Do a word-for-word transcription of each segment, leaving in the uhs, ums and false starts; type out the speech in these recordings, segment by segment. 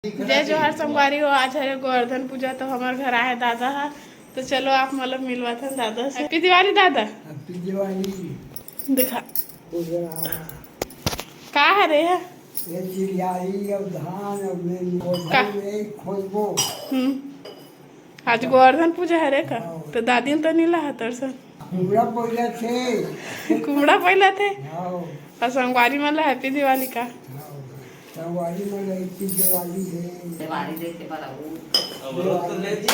जय जोहार संगवारी हो, आज हरे गोवर्धन पूजा, तो हमर घर आए दादा हा, तो चलो आप मतलब मिलवाथन दादा से। Happy Diwali दादा। Happy Diwali। दिखा। पूजा। का हरे है? ये चिड़ियाई और धान और में का? में खोजबो। हम्म। आज गोवर्धन पूजा हरे का? हाँ। तो दादी तो नहीं ला हतर सन। कुमड़ा पहिला थे। कुमड़ा पहिला थे? हाँ। और संगवारी मन ला Happy Diwali का? हाँ। संगवारी मन ला Happy Diwali है। दिवाली देख के पर आऊ। अब वो तो ले जी।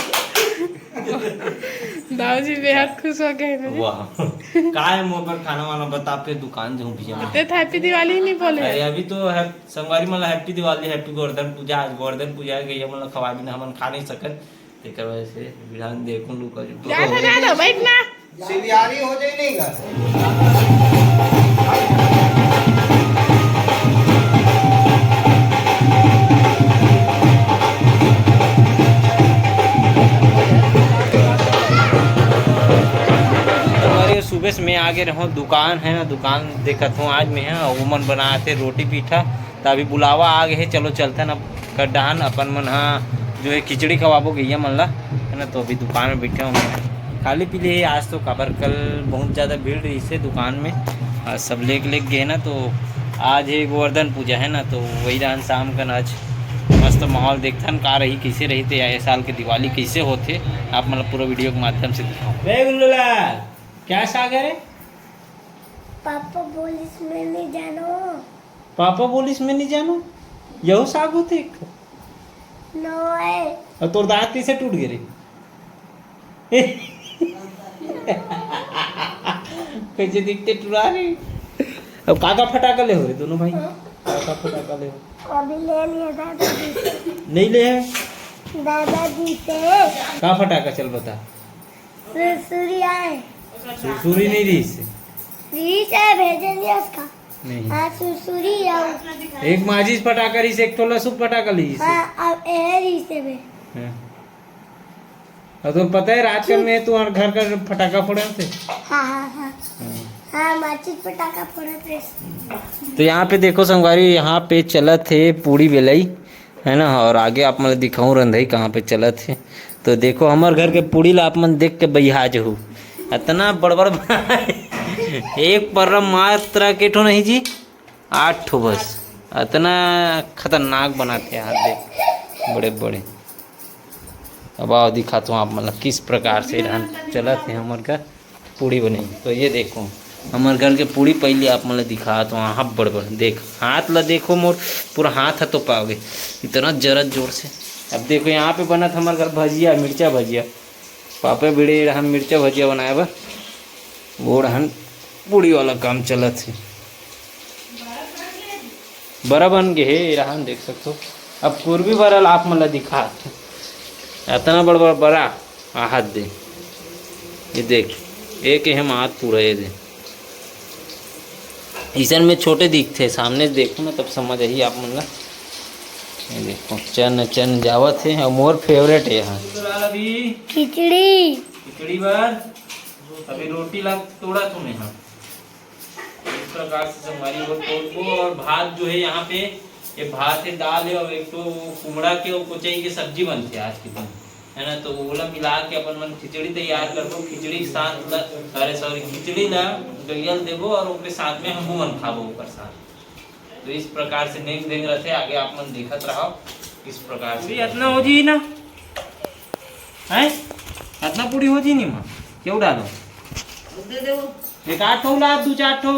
दाऊ जी बेहद खुश हो गए हैं जी। वाह। का है मोर बर खाना वाना बता, फिर दुकान जाऊँ भैया। ते तो Happy Diwali ही नहीं बोले। अरे अभी तो है संगवारी मन ला Happy Diwali, Happy गोवर्धन पूजा, आज गोवर्धन पूजा है, गैया मन ला खवा बिना हमन खा नहीं सकत। तेकर वजह से बिहान देखूं लुका जो। जा ना, जा ना, बैठ ना। सिलियारी हो जाए नहीं घर। अरे सुबह से मैं आगे रहूं, दुकान है ना, दुकान देखत हूँ आज मैं, हाँ, उमन बनाए थे रोटी पीठा, त अभी बुलावा आ गए हे, चलो चलथन अब कर डहान अपन मन हा जो है खिचड़ी खवाबो गैया मन ला, है ना। तो अभी दुकान में बैठे हूँ, खाली पीले हे आज तो, काबर कल बहुत ज़्यादा भीड़ रही से दुकान में, और सब लेके लेके गए ना। तो आज है गोवर्धन पूजा है ना, तो वही रहन शाम कन आज मस्त माहौल देखथन का रही, कैसे रही थे, ये साल के दिवाली कैसे होते, आप मतलब पूरा वीडियो के माध्यम से दिखाओ। रे गुल्लूलाल, क्या साग है रे? पापा बोलिस मैं नहीं जानो। पापा बोलिस मैं नहीं जानो, यहू साग होथे एक ठो। नो है। और तोर दांत कैसे टूट गए रे? कैसे दिखते टुरा रे? अब का का फटाका ले हो रे दोनों भाई? हाँ। का का फटाका ले हो? अभी ले लिए दादाजी से। नहीं ले है? दादाजी से। का फटाका चल बता? सुरसुरी आए। सुरसुरी नहीं रही से। रही से भेजे नहीं उसका। नहीं। हाँ, सुरसुरी आओ। एक माचिस फटाका रही से, एक ठो लसुन फटाका ली से। हाँ, अब ए रही से बे। हाँ। और तो पता है रात कर में तुम्हारे घर का फटाका फोड़े थे। हाँ, हाँ, हाँ। हाँ। हाँ, माचिस फटाका फोड़े थे। तो यहाँ पे देखो संगवारी, यहाँ पे चलत हे पूड़ी बेलई, है ना, और आगे आप मन ल दिखाऊं रंधई कहाँ पे चलत हे। तो देखो हमर घर के पूड़ी ला आप मन देख के बइहा जहू, अतना बड़ बड़ बनाए। एक पर्रा मात्र के ठो नहीं जी, आठ ठो बस, अतना खतरनाक बनाथे यार, देख बड़े बड़े। अब आओ दिखात हूँ आप मन ल किस प्रकार से रहन चलत हे हमर घर पूड़ी बने। तो ये देखो हमर घर के पूड़ी पहले आप मन ल दिखात हूँ, हाँ बड़ बड़ देख, हाथ ला देखो मोर, पूरा हाथ ह तो पाओगे, इतना जरत जोर से। अब देखो यहाँ पे बनत हमर घर भजिया, मिर्चा भजिया, पापा बिड़े रहन मिर्चा भजिया बनाए बर, वो रहन पूड़ी वाला काम चलत हे। बरा बन गे हे, ये रहन देख सकथो। अब पूर्वी बरा ला आप मन ला दिखात, अतना बड़ बड़ बरा आहत दे, ये देख, एक एहम आत पूरा ये दे। इसन में छोटे दिखथे, सामने से देखो ना तब समझ आही आप मन ला। ये देखो चन चन जावत हे, और मोर favourite हे यहाँ। खिचड़ी। खिचड़ी बर अभी रोटी ला तोड़ा तूने, हाँ। इस प्रकार से संगवारी हो तोड़बो। और भात जो है यहाँ पे, ये भात है, दाल है और एक तो कुमड़ा के और कोचई के सब्जी बनथे आज के दिन, है ना। तो ओला मिला के अपन मन खिचड़ी तैयार करबो। खिचड़ी के साथ ल-, अरे sorry, खिचड़ी ला गैया ल देबो और ओकरे साथ में हमू मन खाबो ओकर साथ। तो इस प्रकार से नेंग देंग रहथे, आगे आप मन देखत रहो किस प्रकार से। ये अतना हो जी ना, हैं? अतना पूड़ी हो जी नहीं माँ, क्यों डालो? दे दे वो। एक आध ठो ला, दो चार ठो।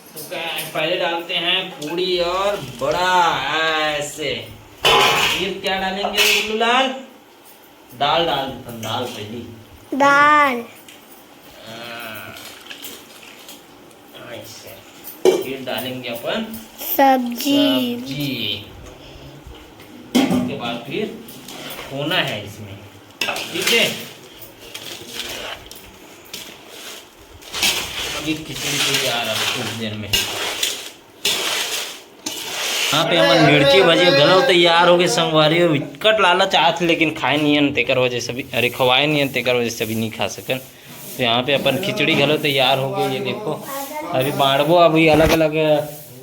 तो क्या, पहले डालते हैं पूड़ी और बड़ा, ऐसे। फिर क्या डालेंगे गुल्लू लाल? दाल डाल देते हैं, दाल पहली। दाल। हाँ। ऐसे। फिर डालेंगे अपन सब्जी। सब्जी। उसके बाद फिर होना है इसमें, ठीक है। अभी खिचड़ी तैयार है कुछ देर में। यहाँ पे हमर मिर्ची भजिया घलो तैयार हो गए संगवारी हो। विकट लालच आत लेकिन खाए नियन तेकर वजह से भी, अरे खवाए नियन तेकर वजह से भी नहीं खा सकन। तो यहाँ पे अपन खिचड़ी घलो तैयार हो गई, ये देखो। अभी बांटबो, अभी अलग अलग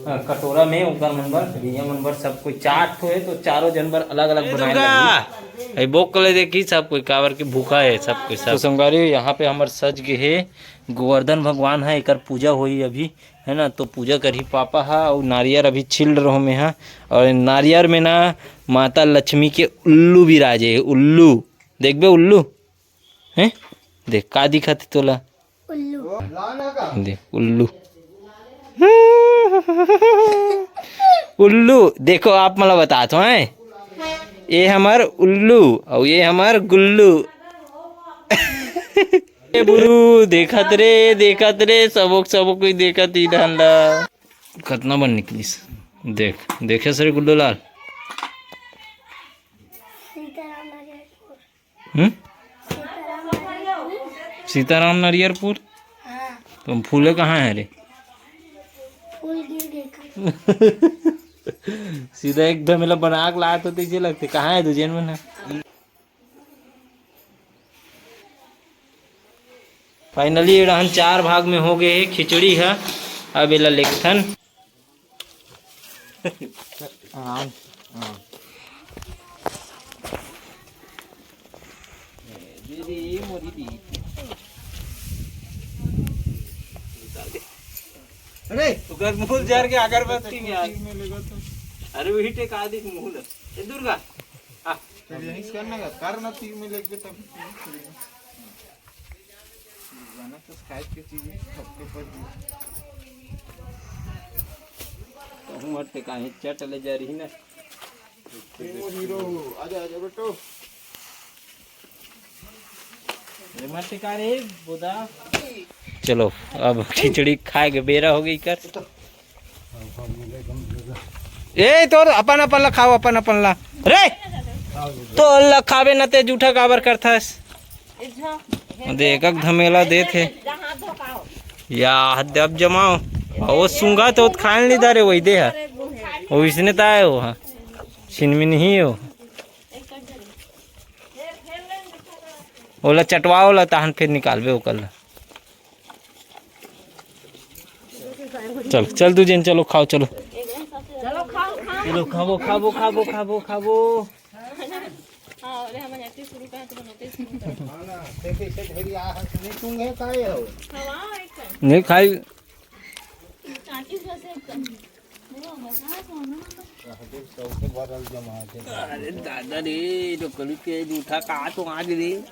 हाँ, कटोरा में ओकर मन बर, भैया मन बर सब कोई चार ठो है, तो चारों जन बर अलग-अलग ए बनाए दुर्गा! लगही। ए बोक ले देखी सब कोई, काबर के भूखा है सब कोई, सब। तो संगवारी, यहाँ पे हमर सज गे हे गोवर्धन भगवान है, एकर पूजा होई अभी, है ना? तो पूजा करही पापा हा, अउ नारियर अभी छील रहो में हा, और नारियर में ना माता लक्ष्मी के उल्लू विराजे, उल्लू। देखबे उल्लू? हैं? देख, का दिखत हे तोला? उल्लू। देख, उल्लू। उल्लू, देखो, आप मला बतात हो, हैं? ये हमर उल्लू, और ये हमर गुल्लू। ए बुरू, देखत रे, देखत रे, सबो, सबो कोई देखत ही डांडा। कतना बन निकलिस? देख, देखे सरे गुल्लू लाल। सीताराम नरियरपुर। हम्म? सीताराम नरियरपुर। सीताराम नरियरपुर? हाँ। तुम फूले कहाँ है रे? फूल गिर गए। सीधा एक धमेला बना के लात होते, जे लगते। कहाँ है दू जन मन? Finally, ये डहन चार भाग में हो गए हे खिचड़ी ह। अब एला लेगथन। आराम, आराम। अरे, ओकर मुंह जर के अगरबत्ती में आ। अरे, वही टेका दिख मुंह ल। ए, दुर्गा, आ। फिर यहीं से करना का, कर ना तीर में लेके तब। गाना तो खाए के चीज है, सबके ऊपर भी। कहूँ मत टेका, चट ले जा रही ना। वो हीरो, आजा, आजा बेटो। ये मत टेका रे, बोदा। चलो, अब खिचड़ी खाए के बेरा हो गई कर। ए, तोर अपन अपन ला खाओ, अपन अपन ला। रे, तो ला खाबे न ते जूठा काबर करथस? देख, एक धमेला देत हे। या, हद अब जमाओ। ओ, सूंघा तो खाए नहीं दारे, वही दे है। वो इसने ताए हो, हाँ। छिनमिन ही हो। ओला चटवाओ ला, तहन फिर निकालबे ओकर ला। चल, चल दू जन, चलो खाओ, चलो। चलो खाओ, खाओ। चलो खाबो, खाबो, खाबो, खाबो, खाबो। हाँ, अरे, हम जाते शुरू करें तो बनते शुरू करें। नहीं खाई। चालीस में से एक कम। अरे दादा रे, तो कल के जूठा का तो आज रे।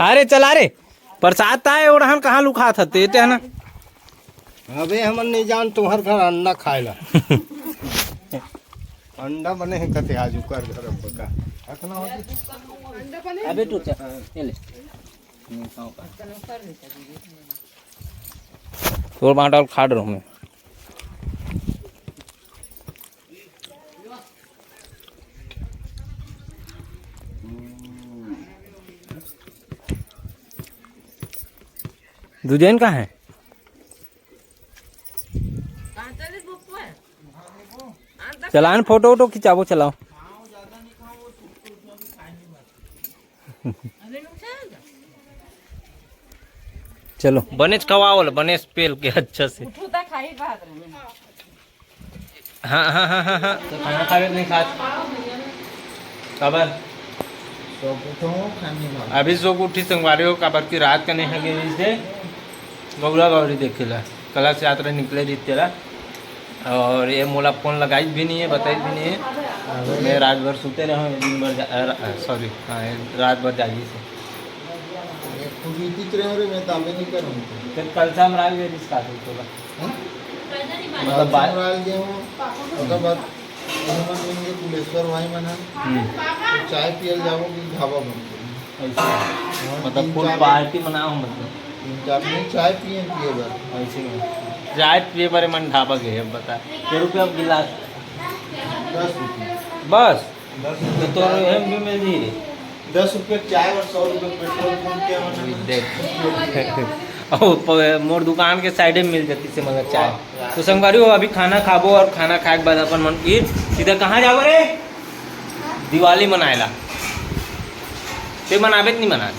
अरे चला रे, प्रसाद ताए ओढ़न कहाँ लुकात हते, एते है ना। अबे हमन नहीं जान तुम्हार घर अंडा खाए ला। अंडा बने हैं कते आज उकर घर पका। अतना हो गया। अबे टूटा, ये ले। तोर बांटा खाड़ रहो मैं। दुजैन कहाँ है? चलान फोटो वोटो खिंचाबो, चलाओ। चलो, बनेच खवाओ ला, बनेच पेल के अच्छा से। उठो ता खाई बात रहे। हाँ, हाँ, हाँ, हाँ, हाँ। तो खाना खा के नहीं खात। काबर? सो कुछ हो खाने वाला। अभी सो उठी संगवारी हो, काबर की रात का नहीं है गई से गौरा गौरी देखे ला। कलश यात्रा निकले रही तेरा। और ये मोला फोन लगाई भी नहीं है, बताई भी नहीं है। मैं रात भर सुते रहा हूँ, दिन भर जा-, अ, सॉरी, हाँ, ये रात भर जागी से। ये खुद ही दिख रहे हो रे, मैं दावे नहीं करूँ। फिर कल से हम रात में रिस्क आ सकते होगा। हाँ? मतलब बात। रात गए हो, ओकर बाद हमन मिल के कुलेश्वर भाई मन ह। हम्म। तो चाय पियल जाबो कि ढाबा बन के? ऐसे। हाँ, मतलब तीन फुल चार पार्टी मनाओ, मतलब। तीन चार दिन चाय पिए, पिए बर। ऐसे में। चाय पिए बर मन ढाबा गए, अब बता। कै रुपया अब गिलास? दस रुपया। बस? दस तो रुपया तोर चाय। एम भी मिल जी रे। दस रुपये चाय और सौ रुपये पेट्रोल फूक के हमन देख। और प-, मोर दुकान के साइडे में मिल जाती से मगर चाय। तो संगवारी हो, अभी खाना खाबो और खाना खाए के बाद अपन मन फिर सीधा कहाँ जाबो रे? दिवाली मनाए ला। ते मनाबे कि नहीं मना?